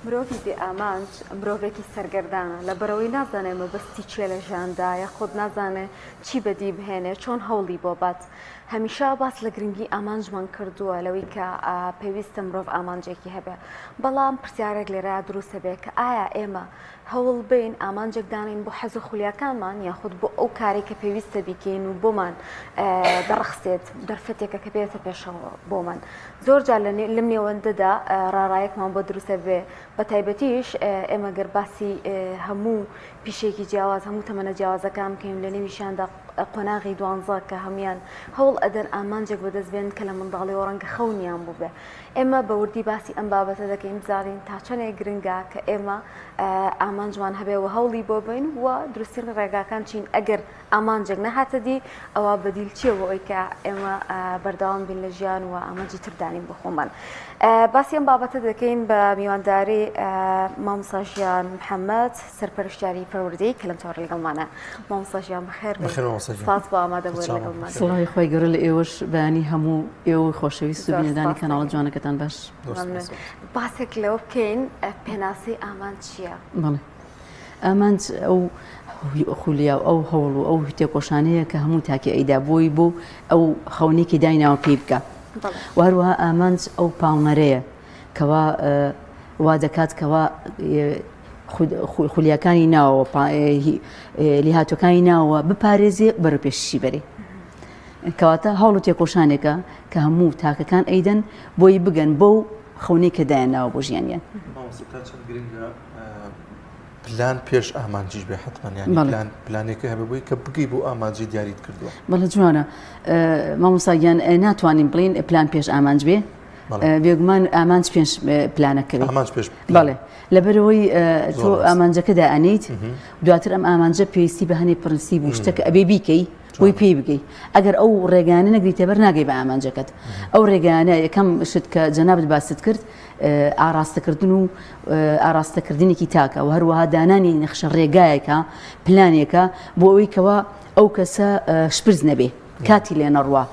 مرۆڤی بێ ئامانج مرۆڤێکی سەرگەردانە، لەبەرئەوەی نازانێ مەبەستی چیە لە ژیاندا یاخود نازانێ چی بەدی بهێنێ چۆن هەوڵی بۆ بات. هەمیشە باس لە گرنگی ئامانجمان کردووە لەوەی کە پێویستە مرۆڤ ئامانجێکی هەبێ، بەڵام پرسیارێک لێرە دروست دەبێ کە ئایا ئێمە هەوڵ بەین ئامانجێک دانێین بۆ حەز و خولیاکانمان یاخود بۆ ئەو کارەی کە پێویستە بیکەین و بۆمان دەڕەخسێت دەرفەتێکە کە بێتە پێشەوە بۆمان. زۆر جار لەم نێوەندەدا ڕاڕایەکمان بۆ دروستە بێ بە تایبەتیش ئێمە گەر باسی هەموو پیشێکی جیاواز هەموو تەمەنە جیاوازەکان بکەین لە نێویشیاندا قۆناغی دوانزە کە هەموان هەوڵ ئەدەن ئامانجێک بەدەست بێن کە لە منداڵیەوە ڕەنگە خەونیان بووبێ ئێمە بە وردی باسی ئەم بابەتە دەکەین بزانین تا چەندێک گرنگە کە ئێمە ئامانجمان هەبێ و هەوڵی بۆ بین و دروستترین ڕێگاکان چین ئەگەر ئامانجێک نەهاتە دی ئەوا بەدیل چییە بۆ ئەوەی کە ئێمە بەردەوام بین لە ژیان و ئامانجی تر دانین بۆ خۆمان. باسی ئەم بابەتە دەکەین بە میوانداری مامۆستا ژیان محەممەد سەرپەرشتیاری پەروەردەی کە لەم چاوەڕێ لەگەڵمانە. مامۆستا ژیان بەخێر بێی. بەخێر مامۆستا گیان. سپاس بۆ ئامادەبوون لەگەڵمان. سڵاوی خوای گەورە لە ئێوەش بەیانی هەموو ئێوەی خۆشەویست و بینەرانی کەناڵە جوانەکەتان باش. مەمنون. باسێک لەوە بکەین پێناسەی ئامانج چییە؟ بەڵێ. ئامانج ئەو خولیا و ئەو هەوڵ و ئەو تێکۆشانەیە کە هەموو تاکی ئەیدا بۆی بۆ ئەو خەونێکی دایناوە پێی بکە و هەروەها ئامانج ئەو پاڵنەرەیە کەوا وا دەکات کەوا خولیاکانی ناوە لێهاتوەکانی ناوە بپارێزێ بەرەو پێشی بەرێ. کەواتە هەوڵ و تێکۆشانێکە کە هەموو تاکەکان ئەیدەن بۆی بگەن بەو خەونەی کە دایانناوە بۆ ژیانیان. پلان پێش ئامانجیش بێ حتمما یانی پلان پلانێکە هەبێ بۆی کە بگەی بۆ ئامانجی دیاریت کردووە. بەڵێ جوانە مامۆستا گیان ناتوانین بڵین پلان پێش ئامانج بێ بێگومان ئامانج پێش پلانەکە ئامانج پێش بەڵێ لەبەرەوەی تۆ ئامانجەکە دائەنیت دواتر ئەم ئامانجە پێویستی بە هەنێ پرنسیب و شتەکە ئەبێ بیکەی بۆی پێی بگەی ئەگەر ئەو ڕێگانە نەگریتە بەر ناگەی بە ئامانجەکەت ئەو ڕێگانە یەکەم شت کە جەنابت باست کرد ئاراستەکردن و ئاراستەکردنێکی تاکە و هەروەها دانانی نەخشە ڕێگایەکە پلانێکە بۆ ئەوەی کەوا ئەو کەسە شپرز نەبێ کاتی لێ نەڕوا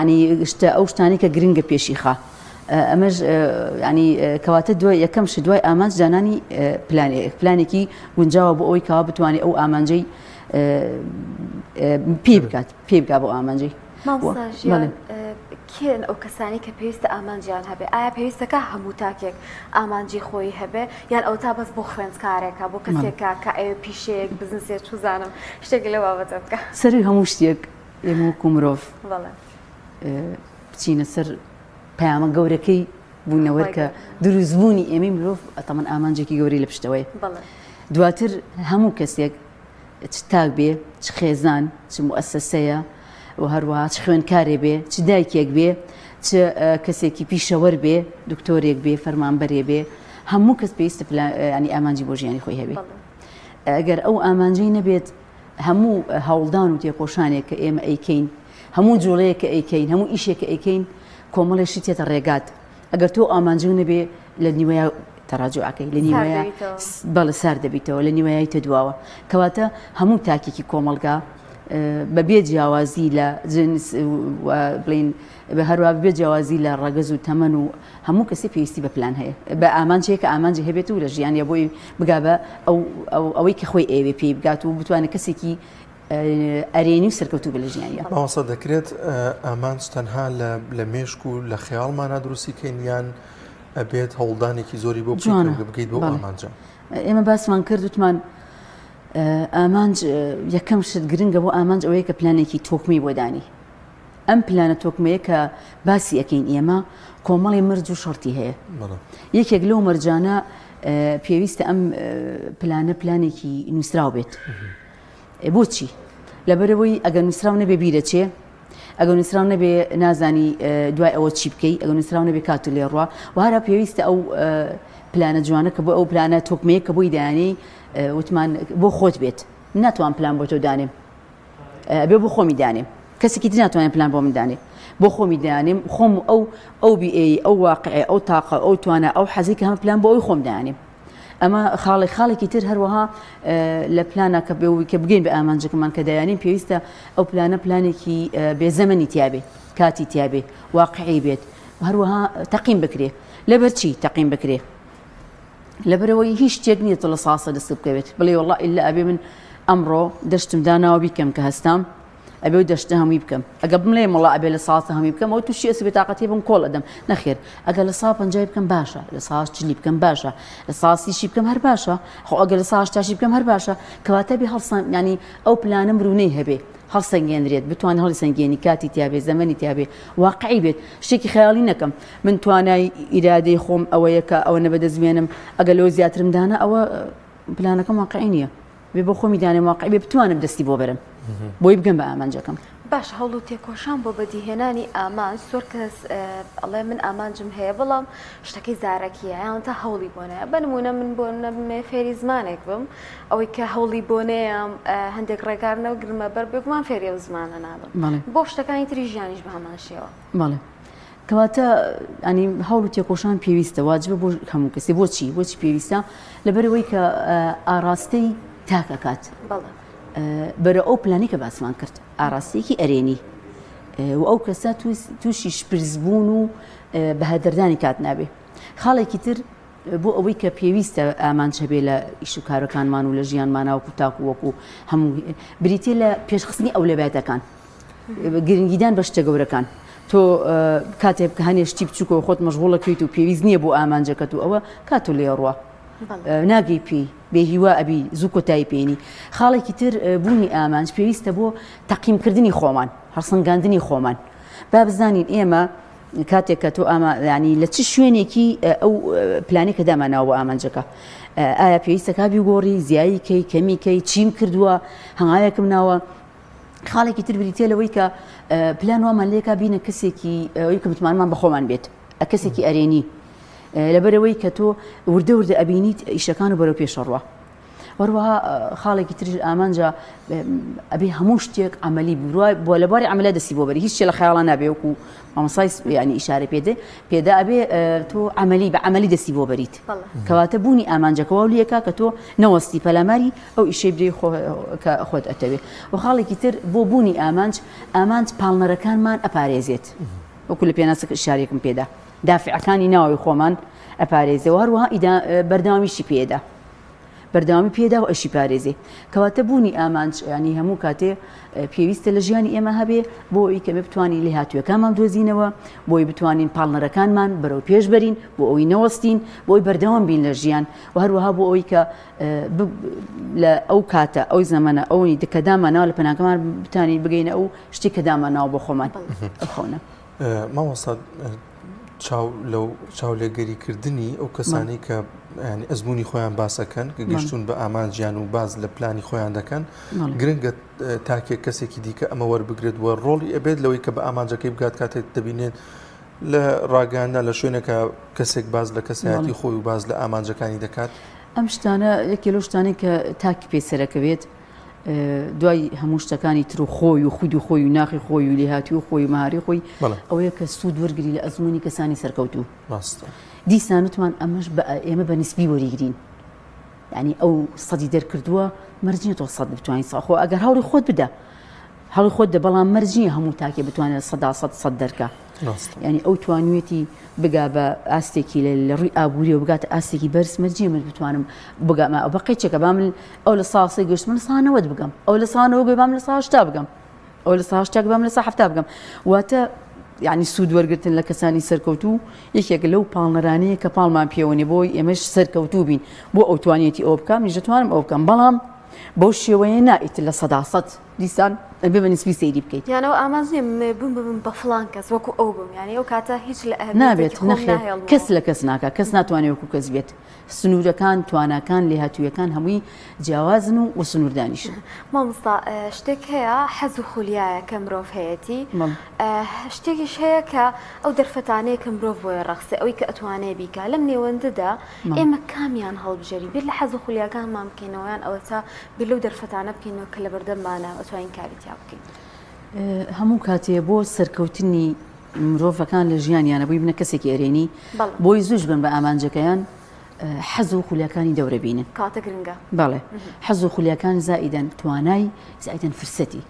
ینی شتە ئەو شتانی کە گرنگە پێشی خا ئەمەش ینی کەواتە دوای یەکەم شت دوای ئامانج دانانی پلانێک پلانێکی گونجاوە بۆ ئەوەی کەوا بتوانێت ئەو ئامانجەی پێی بکات پێی بکات بۆ ئامانجی. مامۆستا ژیان کێن ئەو کەسانی کە پێویستە ئامانجیان هەبێ؟ ئایا پێویستەکە هەموو تاکێک ئامانجی خۆی هەبێ یان ئەو تا بەس بۆ خوێندکارێکە بۆ کەسێکە کە ئەوێ پیشەیەک بزنسێ چوزانم شتێک لەو بابەتە بکە؟ سەروی هەموو شتێک ئێمە وەکو مرۆڤ بچینە سەر پەیامە گەورەکەی بوونەوەر کە دروستبوونی ئێمەی مرۆڤ ئەتەمەن ئامانجێکی گەورەی لە پشتەوەی دواتر هەموو کەسێک چ تاک بێ چ خێزان چ موئەسەسەیە و هەروەها چ خوێندکارێ بێ چ دایکێک بێ چ کەسێکی پیشەوەر بێ دکتۆرێک بێ فەرمانبەرێ بێ هەموو کەس پێویستە ینی ئامانجی بۆ ژیانی خۆی هەبێ ئەگەر ئەو ئامانجەی نەبێت هەموو هەوڵدان و تێکۆشانێک کە ئێمە ئەیکەین هەموو جوڵەیە کە ئەیکەین هەموو ئیشێک کە ئەیکەین کۆمەڵێ شت تێتە ڕێگات ئەگەر تۆ ئامانجو نەبێ لە نیوەیا تەراجوع ئەکەی لە نیوەیا بەڵێ سار دەبیتەوە لە نیوەیایتە دواوە کەواتە هەموو تاکێکی کۆمەڵگا بەبێ جیاوازی لە جنس بڵین بە هەروە بێ جیاوازی لە ڕەگەز و تەمەن و هەموو کەسی پێویستی بە پلان هەیە بە ئامانجێک کە ئامانجی هەبێت و لە ژیانە بۆی بگا بە ئەو ئەوەی کە خۆی ئەوێ پێی بگات و بتوانێت کەسێکی ئەرێنی و سەرکەوتوو بێت لە ژیانیا. مامۆستا دەکرێت ئامانج تەنها لە مێشک و لە خەیاڵمانا دروستی کەین یان ئەبێت هەوڵدانێکی زۆری بۆ بکەین کە بگەیت بەو ئامانجە؟ ئێمە باسمان کرد وتمان ئامانج یەکەم شت گرنگە بۆ ئامانج ئەوەیە کە پلانێکی تۆکمی بۆ دانی. ئەم پلانە تۆکمەیە کە باسی ئەکەین ئێمە کۆمەڵی مەرج و شەرتی هەیە. یەکێک لەو مەرجانە پێویستە ئەم پلانە پلانێکی نووسراو بێت. بۆچی؟ لەبەرئەوەی ئەگەر نووسراو نەبێ بیرەچێ، ئەگەر نووسراو نەبێ نازانی دوای ئەوە چی بکەی، ئەگەر نووسراو نەبێ کات و لێڕوا و هەرا پێویستە ئەو پلانە جوانە کە بۆ ئەو پلانە تۆکمەیە کە بۆی دایانەی وتمان بۆ خۆت بێت ناتوان پلان بۆ تۆ دانێم ئەبێ بۆ خۆمی دانێم کەسێکی تر ناتوانێت پلان بۆ من دانێ بۆ خۆمی دانێم خۆم ئەو ئەو بیئەی ئەو واقعێ ئەو تاقە ئەو توانا ئەو حەزی کە هەمە پلان بۆ ئەوی خۆم دانێم ئەمە خاڵێک، خاڵێکی تر هەروەها لە پلانە کە بێ کە بگەین بە ئامانجەکەمان کە دایانین پێویستە ئەو پلانە پلانێکی بێزەمەنی تیابێ کاتی تیابێ واقعی بێت هەروەها تەقیم بکرێ لەبەر چی تەقیم بکرێ؟ لەبەرئەوەی هیچ شتێک نییە تۆ لە ساسە دەست بکەوێت بڵێ وەڵا ئیلا ئەبێ من ئەمڕۆ دەشتم داناوە بیکەم کە هەستام ئەبێ و دەشتە هەمووی بکەم ئەگە بملێ مەڵا ئەبێ لە ساسە هەمووی بکەم ئەو تووشی ئەس بێتاقەتی بم کۆڵ ئەدەم نەخێر ئەگەر لە سا پەنجای بکەم باشە لە ساس چلی بکەم باشە لە ساسیشی بکەم هەر باشە خۆ ئەگەر لە ساشتاشی بکەم هەر باشە کەواتە بێ هەڵسان ینی ئەو پلانە مرونەی هەبێ هەڵسەنگێنرێت بتوانێت هەڵیسەنگێنی کاتی تیابێ زەمەنی تیابێ واقعی بێت شتێکی خەیاڵی نەکەم من توانای ئیرادەی خۆم ئەوەیە کە ئەوە نەبەدەست بێنم ئەگەر لەوە زیاترم دانا ئەوە پلانەکەم واقعی نییە بێ بۆ خۆمی دانێم واقعی بێ بتوانم دەستی بۆ بەرم بۆی بگەم بە ئامانجەکەم. باشە هەوڵ و تێکۆشان بۆ بەدیهێنانی ئامانج زۆر کەس ئەڵێ من ئامانجم هەیە بەڵام شتەکەی زارەکیە یان تا هەوڵی بۆ نایە بە نمونە من بۆ نەبمێ فێری زمانێک بم ئەوەی کە هەوڵی بۆ نەیەم هەندێک ڕێگار نەگرمە بەر بێگومان فێری ئەو زمانە نابم بۆ شتەکانی تری ژیانیش بە هەمان شێوە. بەڵێ کەواتە ینی هەوڵ و تێکۆشان پێویستە واجبە بۆ هەموو کەسی بۆچی بۆچی پێویستە لەبەرەوەی کە ئاراستەی تاک ئەکات بەرە ئەو پلانی کە باسمان کرد ئاراستەیەکی ئەرێنی و ئەو کەسە تووشی شپرزبوون و بەهەدەردانی کات نابێ خاڵێکی تر بۆ ئەوەی کە پێویستە ئامانج هەبێ لە ئیش و کارەکانمان و لە ژیانمانە وەکو تاکو وەکو هەموو بریتە لە پێشخستنی ئەولەویاتەکان گرنگیدان بە شتە گەورەکان تۆ کاتێک کە هەنێ شتی بچووکەوە خۆت مەشغوڵەکەیت و پێویست نییە بۆ ئامانجەکەت و ئەوە کات و لێڕوە ناگەی پێی بێ هیوا ئەبی زوو کۆتایی پێینی خاڵێکی تر بوونی ئامانج پێویستە بۆ تەقیمکردنی خۆمان هەڵسەنگاندنی خۆمان با بزانین ئێمە کاتێک کە تۆ ئاما ینی لە چ شوێنێکی ئەو پلانی کە داماناوە بۆ ئامانجەکە ئایا پێویستە کا بیگۆڕی زیایی کەی کەمی کەی چیم کردووە هەنگاوێکم ناوە خاڵێکی تر بریتە لەوەی کە پلان وامان لێکا بینە کەسێکی ئەوی کە متمانمان بە خۆمان بێت کەسێکی ئەرێنی لەبەرەوەی کە تۆ وردە وردە ئەبینیت ئیشەکان و بەرەو پێشەڕوە وەروەها خاڵێکی تریش ئامانجە ئەبێ هەموو شتێک عملی بروای بۆ لە باری عملە دەستی بۆ بەری هیچ شتێ لە خەیاڵا نابێ وەکو مامۆستای ینی ئیشارە پێدێ پێدا ئەبێ تۆ عملی بە عملی دەستی بۆ بەریت کەواتە بوونی ئامانجەکە واو لەکا کە تۆ نەوەستی پەلاماری ئەو ئیشەی بدەی کە خۆت ئەتەوێ و خاڵێکی تر بۆ بوونی ئامانج ئامانج پاڵنەرەکانمان ئەپارێزێت وەکو لە پێناسەکە ئیشارێکم پێدا دافعەکانی ناوەوەی خۆمان ئەپارێزێ و هەروەها بەردەوامیشی پێدا بەردەوامی پێدا و ئەشی پارێزێ کەواتە بوونی ئامانج ینی هەموو کاتێ پێویستە لە ژیانی ئێمە هەبێ بۆ ئەوی کەمێ بتوانین لێهاتووەکانمان دۆزینەوە بۆی بتوانین پاڵنەرەکانمان بەرەو پێش بەرین بۆ ئەوی نەوەستین بۆی بەردەوام بین لە ژیان و هەروەها بۆ ئەوی کە لە ئەو کاتە ئەو زەمەنە ئەوی کە داماناوە لە پەناکەمان بتانین بگەینە ئەو شتی کە داماناوە بۆ خۆمان ئەو خەونە. مامۆستا چاو لەو چاولێگەریکردنی ئەو کەسانی کە ینی ئەزمموی خۆیان باسەکەن کە گەشتون بە ئامانجیان و باز لە پلانی خۆیان دەکەن گرنگە تاکێک کەسێکی دیکە ئەمە وەربگرێت وە ڕۆڵی ئەبێت لەوەی کە بە ئامانجەکەی بگات کاتێک دەبینێت لە ڕاگەیاندنا لە شوێنێکا کەسێک باس لە کەسایەتی خۆی و باس لە ئامانجەکانی دەکات. ئەم شتانە یەکێ لەو شتانەی کە تاکی پێ سەرەکەوێت دوای هەموو شتەکانی تر و خۆی و خودی خۆی و ناخی خۆی و لێهاتووی و خۆی و مەهاری خۆی ئەوەیە کە سوود وەرگری لە ئەزموونی کەسانی سەرکەوتوو. دیسان وتمان ئەمەش بە ئێمە بە نسبی وەریگرین. یعنی ئەو سەدی دەرکردووە مەرج نییە تۆ سەد بتوانین خۆ ئەگەر هەوڵی خۆت بدە هەڵی خۆت دە بەڵام مەرج نییە هەموو تاکێ بتوانێت سەدا سەد سەد دەرکا یعنی ئەو توانوێتی بگا بە ئاستێکی لە ڕووی ئابووریەوە بگاتە ئاستێکی بەرز مەرج نییە من بتوانم بگەمە ئەو بە قەیچێکە با من ئەو لە ساسی گەشت من سا نەوەد بگەم ئەو لە سا نەوە با من لە سا هەشتا بگەم ئەو لە سا هەشتا با من لە سا حەفتا بگەم واتە یعنی سوود وەرگتن لە کەسانی سەرکەوتوو یەکێک لەو پاڵنەرانەیە کە پاڵمان پێوەنێ بۆی ئێمەش سەرکەوتوو بین بۆ ئەو توانیەتی ئەو بکەم منیش دەتوانم ئەو بکەم بەڵام بەو شێوەیە نا ئیتر 100% دیسان ئەبێ بە نیسبی سەیری بکەیت. یان ئەوە ئامانج نییە بمەوێ بم ببم بە فڵان کەس وەکو ئەو بم یانی ئەو کاتە هیچ لە ئەهمیەتێکی نابێت خۆم نەخێر ناهێڵمەوە. کەس لە کەس ناکا کەس ناتوانێ وەکو کەس بێت سنوورەکان تواناکان لێهاتوویەکان هەمووی جیاوازن و و سنووردانیشن. مامۆستا شتێک هەیە حەز و خولیایە کە مرۆڤ هەیەتی بەڵێ. شتێکیش هەیە کە ئەو دەرفەتانەیە کە مرۆڤ بۆیە ڕەخسێ ئەوەی کە ئەتوانێ بیکا لەم نێوەندەدا ئێمە کامیان هەڵبژێرین بیر لە حەز و خولیاکانمان بکەینەوە یان ئەوەتا بیر لەو دەرفەتانە بکەینەوە کە لەبەردەممانە و ئەتوانین کاری تیا بکەین. هەموو کاتێ بۆ سەرکەوتنی مرۆڤەکان لە ژیانیانە بۆی بنە کەسێکی ئەرێنی بۆی زووش بن بە ئامانجەکەیان حەز و خولیاکانی دەورە بینن کاتە گرنگە بەڵێ حەز و خولیاکان زائیدەن توانای زائیدەن فرسەتی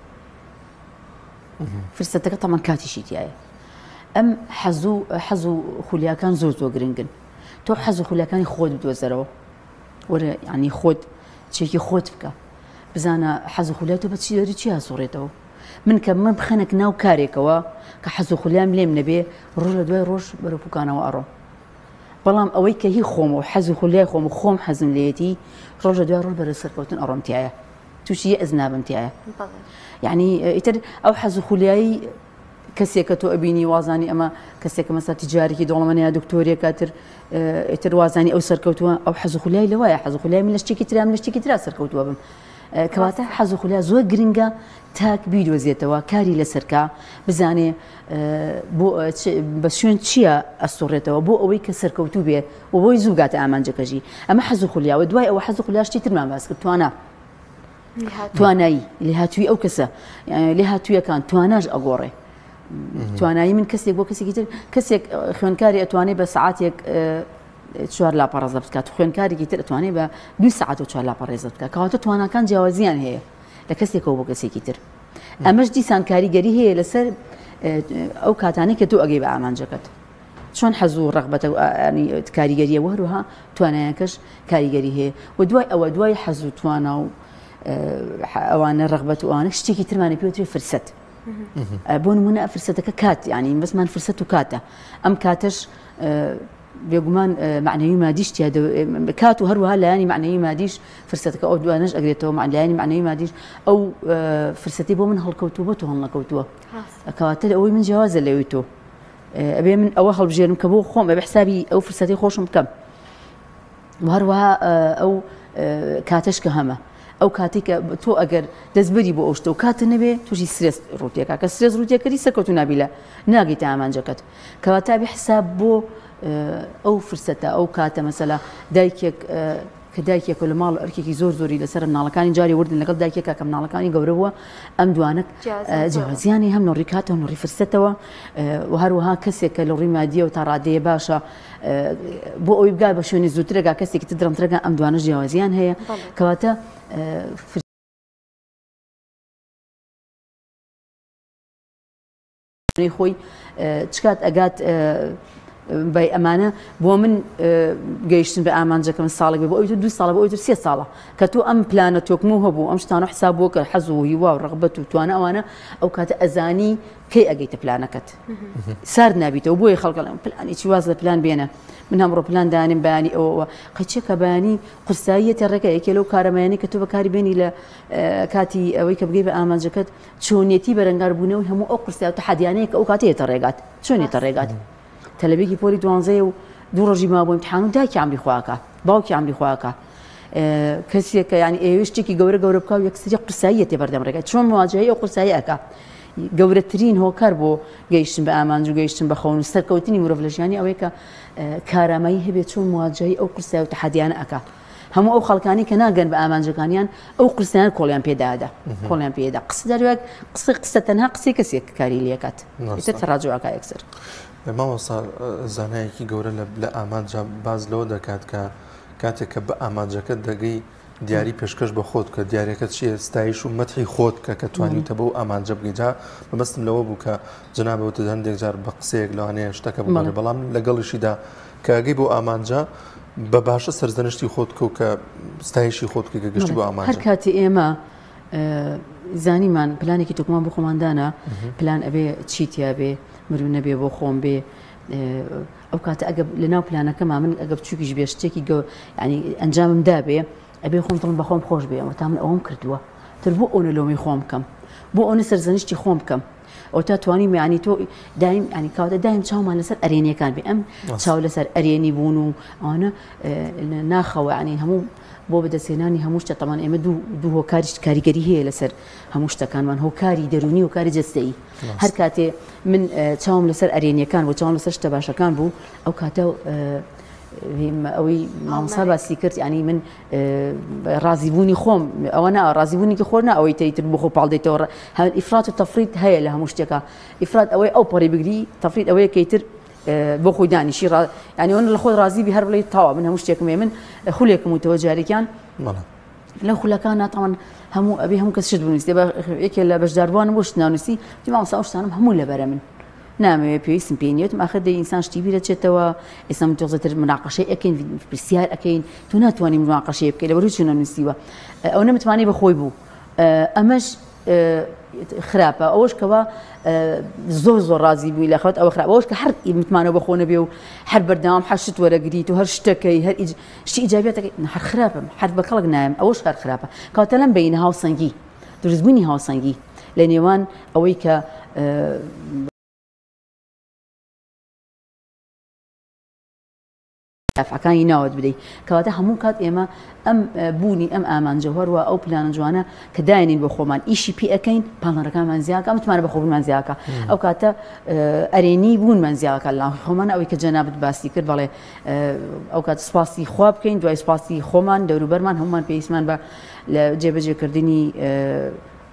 فرسەتەکە تەمان کاتیشی تایە ئەم حەز و حەز و خولیاکان زۆر زۆر گرنگن تۆ حەز و خولیاکانی خۆت بدۆزەرەوە. وەرە یانی خۆت چێکی خۆت بکە بزانە حەز و خولیای تۆ بە چی دەری چی ئاسوڕێتەوە من کە من بخەنەک ناو کارێکەوە کە حەز و خولیام لێم نەبێ ڕۆژ لە دوای ڕۆژ بەرەو پوکانەوە ئەڕۆم بەڵام ئەوەی کە هی خۆم و حەز و خولیای خۆم و خۆم حەزم لێیەتی ڕۆژ لە دوای ڕۆژ بەرەو سەرکەوتن ئەڕۆم تایە تووشی یەئس نابم تایە یعنی ئیتر ئەو حەز و خولیایی کەسێکە تۆ ئەبینی وازانی ئەمە کەسێکە مەسا تیجارێکی دەوڵەمەنە یا دکتۆرێکە تر ئیتر وازانی ئەو سەرکەوتووە ئەو حەز و خولیای لەوایە حەز و خولیای من لە شتێکی ترا من لە شتێکی ترا سەرکەوتووە بم کەواتە حەز و خولیا زۆر گرنگە تاک بیدۆزێتەوە کاری لەسەرکە بزانێ بۆ بە شوێن چییە ئەسوڕێتەوە بۆ ئەوەی کە سەرکەوتوو بێ و بۆی زوو گاتە ئامانجەکەژی ئەمە حەز و خولیاوە دوای ئەوە حەز و خولیا شتی ترمان باس کرد توانا توانایی لێهاتووی ئەو کەسە لێهاتوویەکان تواناش ئەگۆڕێ توانایی من کەسێک بۆ کەسێکی تر کەسێک خوێنکاری ئەتوانێت بە سعاتێک چوار لاپەڕە زەبت بکات خوێنکارێکی تر ئەتوانێت بە دوو سعات و چوار لاپەڕێ زەبت بکات کەواتە تواناکان جیاوازیان هەیە لە کەسێکەوە بۆ کەسێکی تر ئەمەش دیسان کاریگەری هەیە لەسەر ئەو کاتانەی کە تۆ ئەگەی بە ئامانجەکەت چۆن حەز و ڕەغبەتە کاریگەریە و هەروەها توانایەکەش کاریگەری هەیە و دوای ئەوە دوای حەز و توانا و ئەوانە ڕەغبەت و ئەوانە شتێکی ترمانە پێوترێ فرسەت بۆ نمونە فرسەتەکە کات ینی بەسمان فرسەت و کاتە ئەم کاتەش بێگومان معنەوی مادیش تیا کات و هەروەها لایەنی معنەوی مادیش فرسەتەکە ئەو دوانەش ئەگرێتەوە لایەنی معنەوی مادیش ئەو فرسەتی بۆ من هەڵکەوتوو بۆ تۆ هەڵنەکەوتووە کەواتە ئەوەی من جیاوازە لەوی تۆ ئەبێ من ئەوە هەڵبژێرم کە بۆ خۆم ئەبێ حسابی ئەو فرسەتی خۆشم بکەم و هەروەها ئەو کاتەش کە هەمە ئەو کاتێک کە تۆ ئەگەر دەستبری بۆ ئەو شتە و کاتە نەبێ تووشی سترێس ڕووتێکا کە سترێس ڕووتێکردی سەرکەوتوو نابی لە ناگەیتە ئامانجەکەت کەواتە ئەبێ حساب بۆ ئەو فرسەتە ئەو کاتە مەسەلا دایکێک کە دایکێکە لە ماڵ ئەرکێکی زۆر زۆری لەسەر مناڵەکانی جاری وردن لەگەڵ دایکێکا کە مناڵەکانی گەورە بووە ئەم دوانە جیاوازیانی هەم لە ڕووی کاتەوە لە ڕووی فرسەتەوە و هەروەها کەسێک کە لە ڕووی مادیەوە تا ڕادەیە باشە بۆ ئەوی بگات بە شوێنی زووترەگا کەسێکی تر درەنگترەگا ئەم دوانە جیاوازیان هەیە کەواتە خۆی چ کات ئەگات بای ئەمانە بۆ من گەیشتن بە ئامانجەکەم ساڵێک بۆ ئەوی دو ساڵە بۆ ئەوی سێ ساڵە کە تۆ ئەم پلانە تۆکمە هەبوو ئەم شتانە حساب بۆ کە حەز و هیوا و ڕغبەت و توانە ئەوانە ئەو کاتە ئەزانی کەی ئەگەیتە پلانەکەت سارد نابیتەوە بۆیە خەڵکەڵم پلانی چی واز لە پلان بێنە من هەمڕۆ پلان دانیم بەیانی ئەوەوە قەچێکە بەیانی قورساییەتە ڕێگە یەکێ لەو کارەمایانی کە تۆ بەکاری بێنی لە کاتی ئەوەی کە بگەی بە ئامانجەکەت چۆنیەتی بەرەنگاربوونەوەی هەموو ئەو قورسایی و تەحەدیانەیە کە ئەو کاتە یەتە ڕێگات چۆن یەتە ڕێگات تەلەبێکی پۆلی دوانزەیە و دوو ڕۆژی مابوو امتحان و دایکی عەمری خواکە باوکی عەمری خواکە کەسێکە یانی ئەیەوێ شتێکی گەورە گەورە بکە و یەکسری قورساییە تێ بەردەم ڕێگای چۆن مواجهەی ئەو قورسایی ئەکا گەورەترین هۆکار بۆ گەیشتن بە ئامانج و گەیشتن بە خەون و سەرکەوتنی مرۆڤ لە ژیانی ئەوەیە کە کارامایی هەبێت چۆن مواجهەی ئەو قورسایی و تەحەدیانە ئەکا هەموو ئەو خەڵکانی کە ناگەن بە ئامانجەکانیان ئەو قورسیان کۆڵیان پێدادا کۆڵیان پێدا قسە دەروێک قسە قسە تەنها قسەی کەسێک کاری لەکات ئیتر تەراجوعەکە یەکسەر. مامۆستا زانایەکی گەورە لە ئامانجا باز لەوە دەکات کە کاتێک کە بە ئامانجەکە دەگەی دیاری پێشکەش بە خۆت کە دیارەکە چییە ستایش و مەتحی خۆت کە کە توانیتە بەو ئامانجە بگەی جا مەبەستم لەوە بوو کە جەنابەوە هەندێک جار بە قسەیەک لەوانەیە شتەکە بگۆڕێ بەڵام لەگەڵیشیدا کە ئەگەی بۆ ئامانجە بە باشە سەرزەنشتی خۆت بکە و کە ستایشی خۆت بکەی کە گەشتی بۆ ئامانجە. هەر کاتی ئێمە زانیمان پلانێکی تۆکمان بۆ خۆمان دانا پلان ئەبێ چی تیا بێ مرو نەبێ بۆ خۆم بێ ئەو کاتە ئەگە لەناو پلانەکەما من ئەگە بچووکیش بێ شتێکی گە ینی ئەنجامم دابێ ئەبێ خۆم دڵم بە خۆم خۆش بێ ئەوە تا من ئەوەم کردووە تر بۆ ئەوە لۆمەی خۆم بکەم بۆ ئەوە سەرزەنشتی خۆم بکەم ئەوتا توانیم یانی تۆ دایم ینی کاوتە دایم چاومان لەسەر ئەرێنیەکان بێ ئەم چاو لەسەر ئەرێنی بوون و ئەوانە ناخەوە ینی هەموو بۆ بەدەستهێنانی هەموو شتە تەمان ئێمە دوو دوو هۆکاریش کاریگەری هەیە لەسەر هەموو شتەکانمان هۆکاری دەرونی و کاری جەستەیی هەر کاتێ من چاوم لەسەر ئەرێنیەکان بۆ چاوم لەسەر شتە باشەکان بوو ئەو کاتە ئەوەی مامۆستا باسی کرد ینی من ڕازیبوونی خۆم ئەوە نا ڕازیبوونێکی خۆر نا ئەوەی تر بۆ خۆ پاڵ دەیتەوە ئیفرات و تەفریت هەیە لە هەموو شتێکا ئیفرات ئەوەی ئەو پەڕی بگری تەفریت ئەوەیە کەی تر بۆ خۆی دانیشی ڕا ینی ئەوە لە خۆت ڕازی بی هەر بڵێ تاوا من هەموو شتێکم من خولێکم وتەوە جارێکیان لەو خولەکان ناتوان هەموو ئەبێ هەموو کەس شت بنووسێ یەکێ لە بەشداربووان بۆ شت نانووسی مامۆستا ئەو شتانم هەموو لەبەرە من. نامەوێ پێویستم پێی نیە وتم ئاخر دەی ئینسان شتی بیر ئەچێتەوە ئێستا من تۆزێتر مناقەشەی ئەکەین پرسیار ئەکەین تۆ ناتوانانی مناقەشەی بکەی لەبەر هیچ نەنووسیوە ئەو نەمتمانەی بەخۆی بوو ئەمەش خراپە ئەوەش کەوا زۆر زۆر ڕازی بووی لە خۆت ئەوە خراپ ئەوەش کە هەر متمانە بەخۆ نەبێ و هەر بەردەوام هەر شت وەرەگریت و هەر شتەکەی هەر شتی ئیجابیاتەکەی هەر خراپم هەر بە کەڵک نایم ئەوەش هەر خراپە کەواتە لەم بەینە هاوسەنگی دروستبوونی هاوسەنگی لە نێوان ئەوەی کە دافعەکانی ناوت بدەیت کەواتە هەموو کات ئێمە ئەم بوونی ئەم ئامانجە هەروە ئەو پلانە جوانە کە داینین بۆ خۆمان ئیشی پێ ئەەکەین پاڵنەرەکانمان زیاکە متمانە بە خۆبوونمان زیاکە ئەو کاتە ئەرێنی بوونمان زیاکە لە خۆمان ئەوەی کە جەنابت باسی کرد بەڵێ ئەو کات سپاسی خوا بکەین دوای سپاسی خۆمان دەوروبەرمان هەمومان پێویستمان بە لە جێبەجێکردنی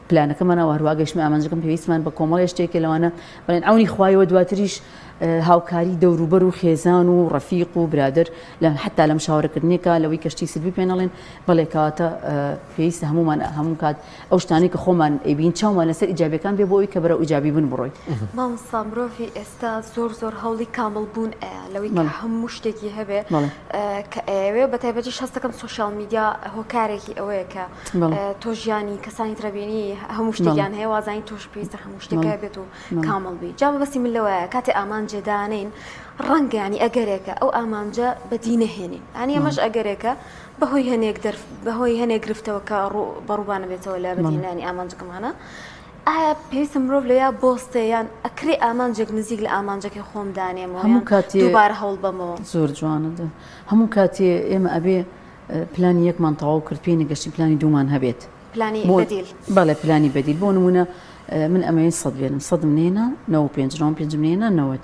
پلانەکەمانەوە هەروە گەشتمە ئامانجەکەم پێویستمان بە کۆمەڵی شتێکە لەوانە بڵێن ئەونی خوایەوە دواتریش هاوکاری دەوروبەر و خێزان و ڕەفیق و برادر لە حتا لەم شاورەکردنێکە لەوەی کەشتی سلبی پێنەڵێن بەڵێ کەواتە پێویستە هەمومان هەموو کات ئەو شتانەی کە خۆمان ئەیبین چاومان لەسەر ئیجابیەکان بێ بۆ ئەوی کە بەرەو ئیجابی بن بڕۆین. مامۆستا مرۆڤی ئێستا زۆر زۆر هەوڵی کامڵ بوون ئەیا لەوەی کە هەموو شتێکی هەبێ کە ئەیەوێ بە تایبەتیش هەستەکەم سۆشیال میدیا هۆکارێکی ئەوەیە کە تۆ ژیانی کەسانی ترەبینی هەموو شتێکیان هەیە وازانی تۆش پێویستە هەموو شتێک هەبێت و کامڵ بی جا مەبەستی من لەوەیە کاتێ ئامانجێ دانێین ڕەنگە ینی ئەگەرێکە ئەو ئامانجە بەدی نەهێنین ینی ئەمەش ئەگەرێکە بەهۆی هەنێک دەرف بەهۆی هەنێک گرفتەوە کە ڕوو بەڕووبانە بێتەوە لە بەدیهێنانی ئامانجەکەمانە ئایا پێویستە مرۆڤ لەویا بۆستێ یان ئەکرێ ئامانجێک نزیک لە ئامانجەکەی خۆم دانێمەوە هەموو کاتێ دووبارە هەوڵ بەمەوە؟ زۆر جوانە هەموو کاتێ ئێمە ئەبێ پلانی یەکمان تەواو کرد پێی نەگەشتین پلانی دوومان هەبێت. پلانی بەدیل. بەڵێ پلانی بەدیل بۆ نموونە من ئەمەوێت سەد بێنم سەدم نێنا 95 95 نێنا 90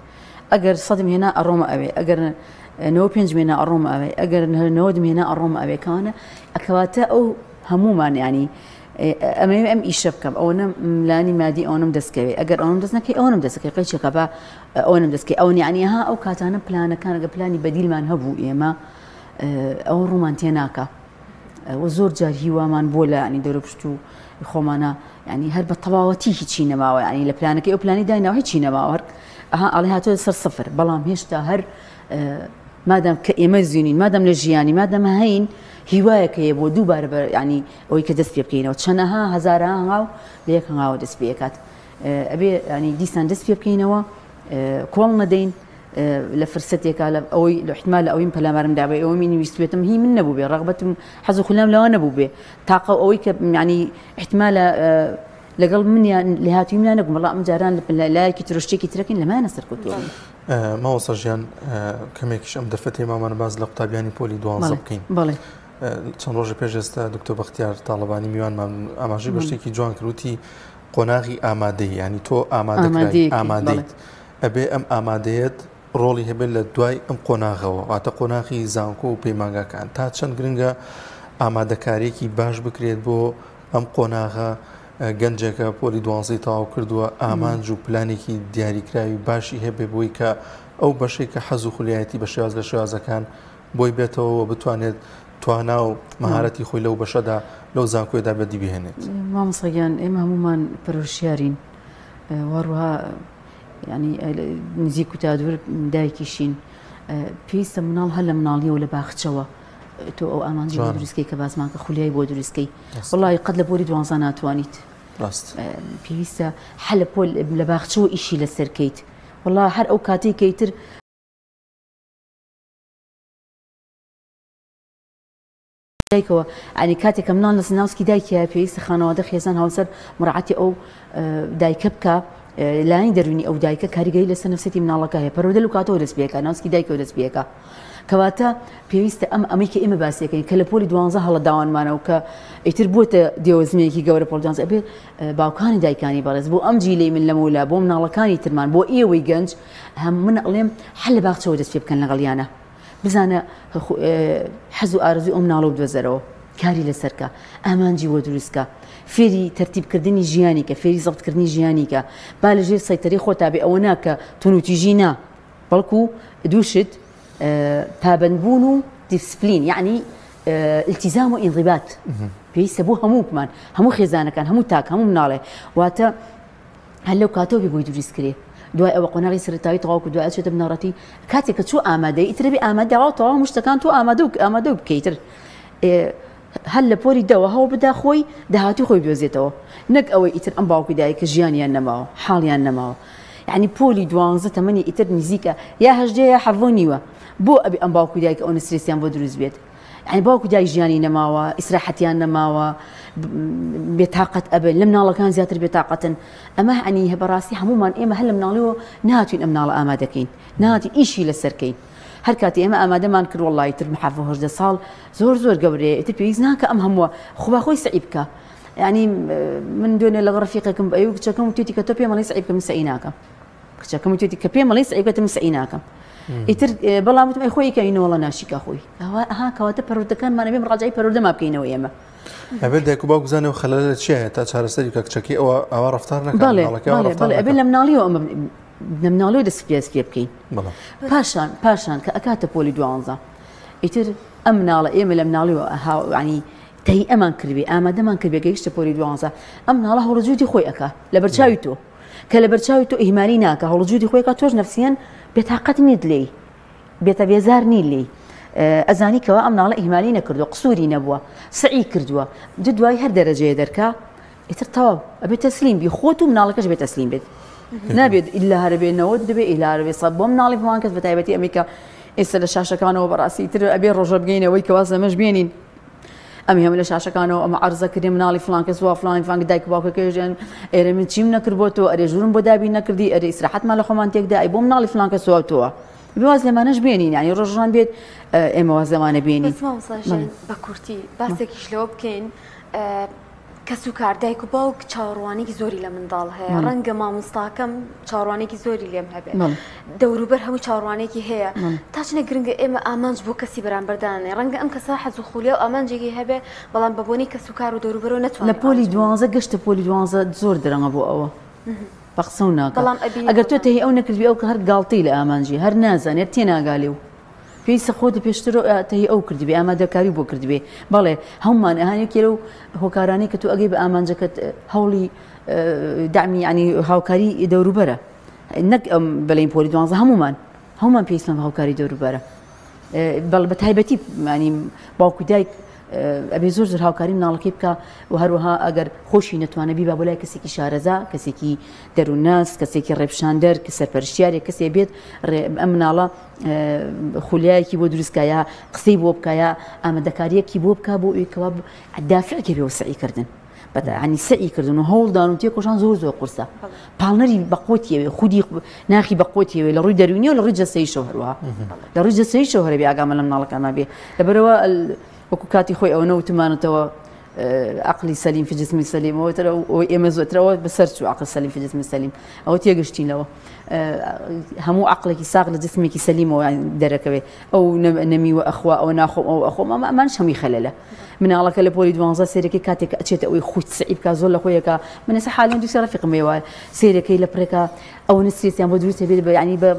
ئەگەر سەدم هێنا ئەڕۆمە ئەوێ ئەگەر 95 مێنا ئەڕۆمە ئەوێ ئەگەر 90 هێنا ئەڕۆمە ئەوێ کەوانە ئەکەواتە ئەو هەمومان ینی ئەمەوێ ئەم ئیشە بکەم ئەوەنە لانی مادی ئەوەنم دەستکەوێ ئەگەر ئەوەم دەست نەکەی ئەوەنم دەستەکەی قەیچێکە بە ئەوەنم دەستکەی ئەوە یعنی ها ئەو کاتانە پلانەکان ئەگە پلانی بەدیلمان هەبوو ئێمە ئەوە ڕوومان تێ ناکە وە زۆر جار هیوامان بۆ لە ینی دەورە پشت و خۆمانە ینی هەر بە تەواوەتی هیچی نەماوە ینی لە پلانەکەی ئەو پلانی دایناوە هیچی نەماوە هەر ئەها ئەڵێ هاتۆ سەر سفر بەڵام هێشتا هەر مادام کە ئێمە زیینین مادام لە ژیانی مادەمە هەین هیوایەک هەیە بۆ دووبارە بە ینی ئەوەی کە دەست پێ بکەینەوە چەنەها هەزارها هەنگاو لە یەک هەنگاوە دەست پێکات ئەبێ ینی دیسان دەست پێ بکەینەوە کۆڵ نەدەین لە فرسەتێکا لە ئەوەی لە احتمال لە ئەویم پەلامارم دابێ ئەوە من ویستبێتم هی من نەبوو بێ ڕغبەتم حەز و خولام لەوە نەبوو بێ تاقە ئەوەی کە ینی احتمالە لەگەڵ منیان لێهاتووی منیان نەبووم بەڵام ئەم جاران لە لایەکی تر و شتێکی ترەکەین لەمایانە سەرکەوتووە بین. مامۆستا ژیان کەمێکیش ئەم دەرفەتەی مامانە باس لە قوتابیانی پۆلی دوانزە بکەین. بەڵێ. چەند ڕۆژە پێش ئێستا دکتۆر بەختیار تاڵەبانی میوانمان ئاماژەی بە شتێکی جوان کرد وتی قۆناغی ئامادەی ینی تۆ ئامادەکرای ئامادەیت ئەبێ ئەم ئامادەیەت ڕۆڵی هەبێت لە دوای ئەم قۆناغەوە واتە قۆناغی زانکۆ و پەیمانگاکان تا چەند گرنگە ئامادەکاریەکی باش بکرێت بۆ ئەم قۆناغە گەنجێکە پۆلی دوانزەی تەواو کردووە ئامانج و پلانێکی دیاریکراوی باشی هەبێ بۆی کە ئەو بەشێک کە حەز و خولیایەتی بە شێواز لە شێوازەکان بۆی بێتەوە و بتوانێت توانا و مەهارەتی خۆی لەو بەشەدا لەو زانکۆیدا بەدی بهێنێت. مامۆستا گیان ئێمە هەموومان پەرۆشیارین وەروها ینی نزیک و تا دوور دایکیشین پێویستە مناڵ هەر لە مناڵیەوە لە باخچەوە تۆ ئەو ئامانجی بۆ دروستکەی کە باسمان کە خولیای بۆ دروستکەی وڵی قەت لە پۆلی دوانزە ناتوانیت پێویستە هەر لە پۆل لە باخچەوە ئیشی لەسەر کەیت وڵا هەر ئەو کاتێک کەیتر دایکەوە ئەنی کاتێک کە مناڵ لە ناوسکی دایکیە پێویستە خانەوادە خێزان هاوسەر مراعاتی ئەو دایکە بکە لایەنی دەروونی ئەو دایکە کاریگەری لەسەر نفسێتی مناڵەکە هەیە پەروەردە لەو کاتەوە دەست پێکا ناوسکی دایکەوە دەست پێکا کەواتە پێویستە ئەم ئەمەی کە ئێمە باسیەکەین کە لە پۆلی دوانزە هەڵە داوانمانە و کە ئیتر بووتە دێوەزمەیەکی گەورە پۆل دوانزە ئەبێ باوکانی دایکانی بەڕێز بۆ ئەم جیلەی من لەمەولا بۆ مناڵەکانی ترمان بۆ ئێوەی گەنج هەم من ئەڵێم هەر لە باخچەوە دەست پێ بکەن لەگەڵیانە بزانە حەز و ئارەزوی ئەو مناڵە بدۆزەرەوە کاری لەسەر کە ئامانجی بۆ دروست کە فێری تەرتیبکردنی ژیانی کە فێری زەبتکردنی ژیانی کە با لەژێر سەیتەرەی خۆتا بێ ئەوە نا کە تونوتیژی نا بەڵکو دوو شت پابەندبوون و دیسپلین یعنی التزام و ئینضبات پێویستە بۆ هەموومان هەموو خێزانەکان هەموو تاک هەموو مناڵێ واتە هەر لەو کاتەوە بێ بۆی دروست کرێ. دوای ئەوە قۆناغی سەرەتایی تەواو کردووە ئەچێتە بنەڕەتی کاتێک کە چوو ئامادەی ئیتر بێ ئامادە تەواو هەموو شتەکان تۆ ئامادە و ئامادە و بکەیتر هەر لە پۆلی دەوە هەوڵ بدا خۆی داهاتوی خۆی بدۆزێتەوە نەک ئەوەی ئیتر ئەم باوک و دایکە ژیانیان نەماوە حاڵیان نەماوە یعنی پۆلی دوانزە تەمەنی ئیتر نزیکە یا هەژدە یا حەڤە و نیوە بۆ ئەبێ ئەم باوک و دایکە ئەو سترێسیان بۆ دروست بێت یعنی باوک و دایک ژیانی نەماوە ئیسراحەتیان نەماوە بێتاقەت ئەبن لە مناڵەکان زیاتر بێتاقەتن ئەمە عنی بەڕاستی هەمومان ئێمە هەر لە مناڵیەوە ناتوین ئەم مناڵە ئامادەکەین ناتین ئیشی لەسەرکەین هەر کاتێ ئێمە ئامادەمان کرد وەڵڵا ئیتر حەڤە هەژدە ساڵ زۆر زۆر گەورەیە ئیتر پێویست ناکە ئەم هەمووە خوا خۆی سەعی بکە یعنی من دوێنێ لەگەڵ ڕەفیقێکم ئەی و کچەکەم وتێتی کە تۆ پێم ئەڵێی سەعی بکە من سەعی ناکەم کچەکەم وتێتی کە پێم ئەڵێی سەعی بکە من سەعی ناکەم ئیتر بەڵام وتم ئەی خۆی کە ئینۆڵە ناشیکا خۆی ها کەواتە پەروەردەکانمان ئەبێ مڕاجعی پەروەردەما بکەینەوە ئێمە ئەبێت دایک و باوک بزانێ و خەلەلە لە چیایە تا چارەسەری بکە کچەکەی ئەوە ئاوا ڕەفتار نەکات بەڵێ بەڵێ بەڵێ ئەبێ لە مناڵیەوە ئەمە لە مناڵیەوە دەست پێ پێ بکەین پاشان پاشان کە ئەکاتە پۆلی دوانزە ئیتر ئەم مناڵە ئێمە لە مناڵیەوە هاوانی تەی ئەمان کردبێ ئامادەمان کردبێ گەیشتە پۆلی دوانزە ئەم مناڵە هەوڵجودی خۆی ئەکا لە بەرچاوی تۆ کە لە بەرچاوی تۆ ئیهمالی ناکە هەوڵجودی خۆی کە تۆش نەفسیەن بێتاقەت نیت لێی بێتە بێزار نی لێی ئەزانی کەوا ئەم مناڵە ئیهمالی نەکردووە قسووری نەبووە سعی کردووە دوای هەر دەرەجەیە دەرکا ئیتر تەواو ئەبێ تەسلیم بی خۆت و مناڵەکەش بێ تەسلیم بێت نابێت ئیلا هەربێ نەوەت دەبێ ئیلا هەربێ سە بۆ مناڵی فڵان کەس بە تایبەتی ئەمریکا ئێستا لە شاشەکانەوە بەڕاستی تر ئەبێ ڕۆژە بگەینەوەی کە واز لەمەش بێنین ئەم هەمە لە شاشەکانەوە ئەمە عەرزە کردێ مناڵی فڵان کەس وا فڵانی فڵان دایک و باوکەکەیان ئێرە من چیم نەکرد بۆ تۆ ئەرێ ژوورم بۆ دابین نەکردی ئەرێ ئیسراحەتمان لە خۆمان تێکدا ئەی بۆ مناڵی فڵان کەس وا تۆوە بێ واز لەمانەش بێنین یعنی ڕۆژان بێت ئێمە واز لەمانە بێنین بەس مامۆستا ژیان بە کورتی باسێکیش لەوە بکەین کەسوکار، دایک و باوک چاوەڕوانیی زۆری لە منداڵ هەیە، ڕەنگە مامۆستاکەم چاوەڕوانییەکی زۆری لێم هەبێ، دەوروبەر هەمووی چاوەڕوانییەکی هەیە، تا چەندێک گرنگە ئێمە ئامانج بۆ کەسی بەرامبەر دانەنێین، ڕەنگە ئەم کەسە حەز و خولیا و ئامانجێکی هەبێ، بەڵام بە بۆنەی کەسوکار و دەوروبەرەوە نەتوانێ لە پۆلی دوانزە گەشتە پۆلی دوانزە زۆر درەنگە بۆ ئەوە بە قسە و ناکا، ئەگەر تۆ تەهی ئەو نەکردبی ئەو کە هەر گاڵتەی لە ئامانجی هەر نازانێ هەر تێناگا لێو. پێویستە خۆت پێشتر تەهی ئەو کردبێ ئامادەکاری بۆ کردبێ بەڵێ هەمومان ئەها یەکێ لەو هۆکارانەی کە تۆ ئەگەی بە ئامانجەکەت هەوڵی دەعمی ینی هاوکاری دەوروبەرە نەک ئەم بەلین پۆلی دوانزە هەمومان هەمومان پێویستمان بە هاوکاری دەوروبەرە بەڵ بە تایبەتی ینی باوکو دایک ئەبێ زۆر زۆر هاوکاری مناڵەکەی بکە و هەروەها ئەگەر خۆشی نەتوانە بیبا بۆ لای کەسێکی شارەزا کەسێکی دەروونناس کەسێکی ڕێپشاندەر کە سەرپەرشتیارێک کەسێ بێت ئەم مناڵە خولیایەکی بۆ دروست کا یا قسەی بۆ بکا یا ئامادەکاریەکی بۆ بکا بۆ ئەوی کەوا دافعێکی بێ سعی کردن عنی سعی کردن و هەوڵدان و تێکۆشان زۆر زۆر قورسە پاڵنەری بەقوتیەوێ خودی ناخی بەقوتیەوێ لە ڕووی دەروونی و لە ڕووی جەستەیشەوە هەروەها لە ڕووی جەستەیشەوە هەرەبی ئاگامە لە مناڵەکانمان بێ لەبەرەوە وەکو کاتی خۆی ئەوە نەوتمانەتەوە عقلی سەلیم فی جسمی سەلیم ئەوە تر ئەوەی ئێمە زۆترەوە بەسەر چوو عقل سەلیم فی جسمی سەلیم ئەوە تێگەشتین لەوە هەموو عقلێکی ساغ لە جسمێکی سەلیمەوە دەرەکەوێت ئەو نەمیوە ئەخوا ئەو ناخۆم ئەو ئەخۆم ئەمە ئەمانش هەمووی خەلەلە مناڵەکە لە پۆلی دوانزە سێرەکەی کاتێک ئەچێتە ئەوەی خۆی سعی بکا زۆر لە خۆیەکە من ئێستا حالیان دوو سێ ڕەفیقم وایە سێرەکەی لە پرێکا ئەوەنە سترێسیان بۆ دروست هەبێت بە یعنی بە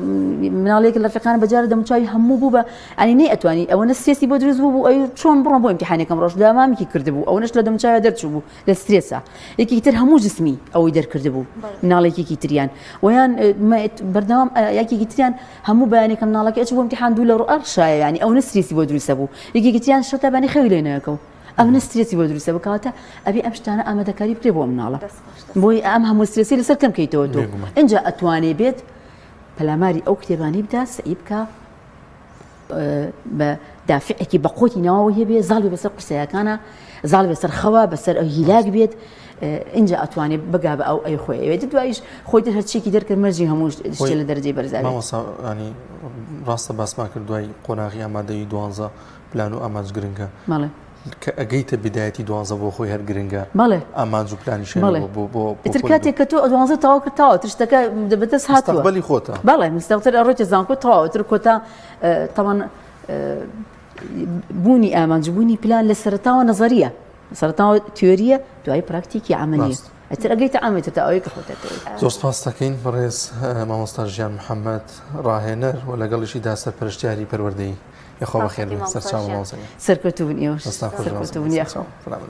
مناڵێک لە ڕەفیقان بەجارە دەموچاوی هەموو بوو بە یعنی نەیئەتوانی ئەوەنە سترێسی بۆ دروست بوو بوو ئەی چۆن بڕۆم بۆ ئیمتیحانێکم ڕۆژ دامامکی کردبوو ئەوەنەش لە دەموچاویا دەرچوو بوو لە سترێسا یەکێکی تر هەموو جسمی ئەوەی دەرکردبوو مناڵێکێکی تریان ویان بەردەوام یەکێکی تریان هەموو بەیانێکە مناڵەکە ئەچوو بۆ ئیمتیحان دوو لە ڕۆ ئەڕشایە یعنی ئەوەنە سترێسی بۆ دروستە بوو یەکێکی تریان شەو تا بەیانی خەوی لێ نەکەوت ئەونە سترێسی بۆ دروستە بوو کەواتە ئەبێ ئەم شتانە ئامادەکاری بکرێ بۆ ئەم مناڵە بۆی ئەم هەموو سترێسی لەسەر کەم کەیتەوە تۆ ئینجا ئەتوانێ بێت پەلاماری ئەو کتێبانەی بدا سەعی بکە بە دافعێکی بە قوتی ناوەوە هەبێ زاڵ بێ بەسەر قورسایەکانە زاڵ بێ سەر خەوە بەسەر ئەو هیلاک بێت اینجا ئەتوانێت بگا بە ئەو ئەی خۆی ئەوێت دوایش خۆی تر هەرچیەکی دەرکرد مەرجی هەموو شتێ لە دەرەجەی بەرزا بێت. مامۆستا ینی ڕاستە باسمان کرد دوای قۆناغی ئامادەیی دوانزە پلان و ئامانج گرنگە. بەڵێ. کە ئەگەیتە بیدایەتی دوانزە بۆ خۆی هەر گرنگە. بەڵێ. ئامانج و پلانیش هەیە بەڵێ. بۆ بۆ ئیتر کاتێک کە تۆ دوانزە تەواو کرد تەواو تر شتەکە بەدەست هاتووە. مستەقبەلی خۆتە. بەڵێ مستەقبەل ئەڕۆیتە زانکۆ تەواو ئیتر کۆتا تەوان بوونی ئامانج بوونی پلان لە سەرەتاوە نەزەرییە سەرەتاوە تیۆرییە دوایی پراکتیکی عەمەلییە. ڕاست. ئیتر ئەگەیتە عەمەلی تا ئەوەی کە خۆت ئەتەوێت. زۆر سپاست دەکەین بەڕێز مامۆستا ژیان محەمەد ڕاهێنەر و لەگەڵیشیدا سەرپەرشتیاری پەروەردەیی. یاخوا بەخێر بێن سەرچاوە مامۆستا گیان. سەرکەوتوو بن ئێوەش. دەستان خۆش سەرکەوتوو بن یاخوا. سەرچاوە.